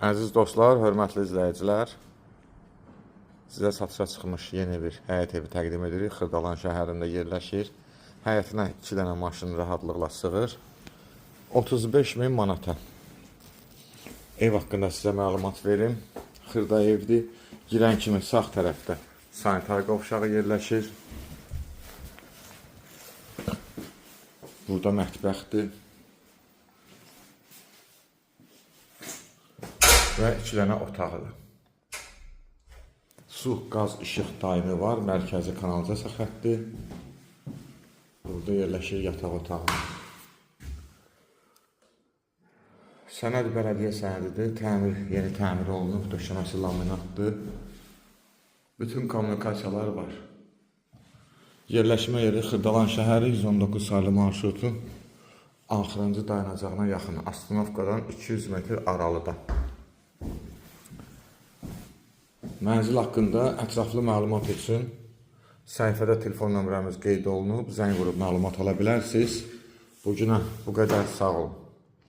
Əziz dostlar, hörmətli izləyicilər, sizə satışa çıxmış yeni bir həyət evi təqdim edirik. Xırdalan şəhərində yerləşir. Həyətinə 2 dənə maşın rahatlıqla sığır. 35 min manata. Ev haqqında sizə məlumat verim. Xırda evdir. Girən kimi sağ tərəfdə sanitar qovşağı yerləşir. Burada mətbəxdir. Və 2 dənə otağıdır. Su, qaz, işıq daimi var. Mərkəzi kanalizasiya xətti. Burada yerləşir yataq otağı. Sənəd bələdiyyə sənədidir. Təmir, yeni təmir olunub. Döşəməsi laminatdır. Bütün kommunikasiyalar var. Yerləşmə yeri Xırdalan şəhəri 119 saylı marşrutun axırıncı dayanacağına yaxın, Astanovkadan 200 metr aralıda. Mənzil haqqında ətraflı məlumat üçün səhifədə telefon nömrəmiz qeyd olunub. Zəng vurub məlumat ala bilərsiniz. Bu günə bu qədər, sağ olun.